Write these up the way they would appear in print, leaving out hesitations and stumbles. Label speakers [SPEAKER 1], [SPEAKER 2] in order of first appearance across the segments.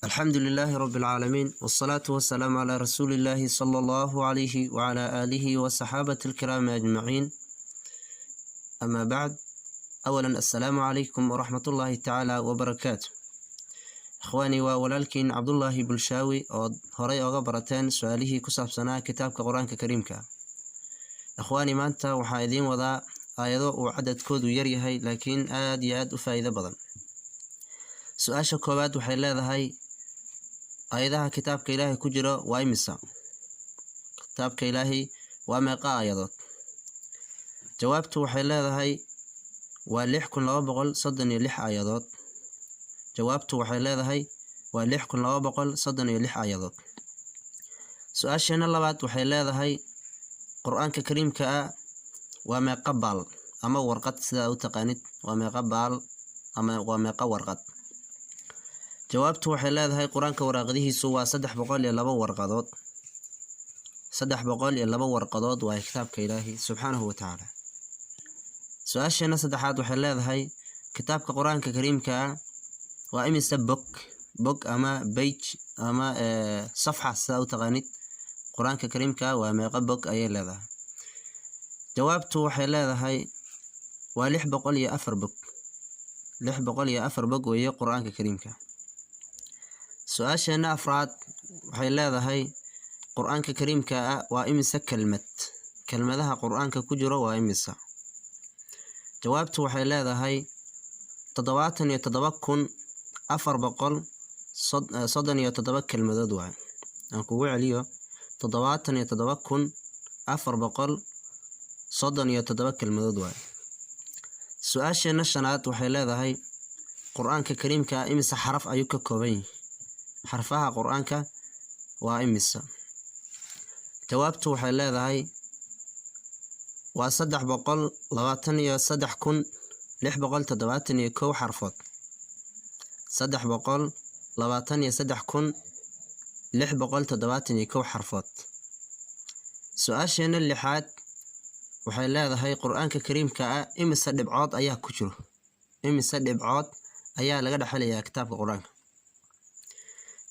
[SPEAKER 1] الحمد لله رب العالمين، والصلاة والسلام على رسول الله صلى الله عليه وعلى آله وصحابة الكرام أجمعين. أما بعد، أولا السلام عليكم ورحمة الله تعالى وبركاته. Ikhwaani, waa walaalkiin Cabdullaahi Bulshaawi ood horay oga barateen su-aalihii ku saabsanaa kitaabka Qur-aanka Kariimka. Ikhwaani, maanta waxaa idiin wadaa aayado uu cadadkoodu yaryahay, laakiin aad iyo aad u faa'iido badan. Su-aasha koowaad waxay leedahay: aayadaha kitaabka Ilaahay ku jiro waa imisa? Kitaabka Ilaahay waa meeqa aayadood? Jawaabtu waxay leedahay waa 6236 aayadood. Jawaabtu waxay leedahay waa 6236 aayadood. Su-aasheena labaad waxay leedahay: Qur-aanka Kariimka ah waa meeqa baal ama warqad, sidaa u taqaanid? Waa meeqa baal ama waa meeqa warqad? Jawaabtu waxay leedahay Qur-aanka waraaqdihiisu waa 302 warqadood. 302 warqadood waa kitaabka Ilaahi subxaanahu wa tacaala. Su-aasheena saddexaad waxay leedahay: kitaabka Qur-aanka Kariimka ah waa imise bog? Bog ama page ama safxa, sidaa u taqaanid. Qur-aanka Kariimka waa meeqa bog ayay leedahay? Jawaabtu waxay leedahay waa 604 bog. 604 bog weeye Qur-aanka Kariimka. Su-aasheena afraad waxay leedahay: Qur-aanka Kariimka ah waa imise kelmad? Kelmadaha Qur-aanka ku jiro waa imisa? Jawaabtu waxay leedahay 77,437 kelmadood waay. Aan kugu celiyo: 77,437 kelmadood waay. Su-aasheena shanaad waxay leedahay: Qur-aanka Kariimka ah imise xaraf ayuu ka kooban yahay? Xarfaha Qur-aanka waa imisa? Jawaabtu waxay leedahay waa 323,671 xarfood. 323,671 xarfood. Su-aasheena lixaad waxay leedahay: Qur-aanka Kariimka ah imise dhibcood ayaa ku jiro? Imise dhibcood ayaa laga dhexelayaa kitaabka Qur-aanka?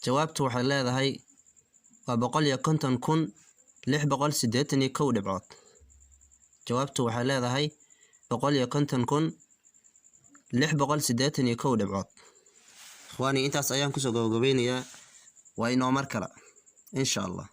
[SPEAKER 1] Jawaabtu waxay leedahay waa 150,681 dhibcood. Jawaabtu waxay leedahay 150,681 dhibcood. Ikhwaani, intaas ayaan kusoo gabagabeynayaa. Waa inoo mar kale, insha Allah.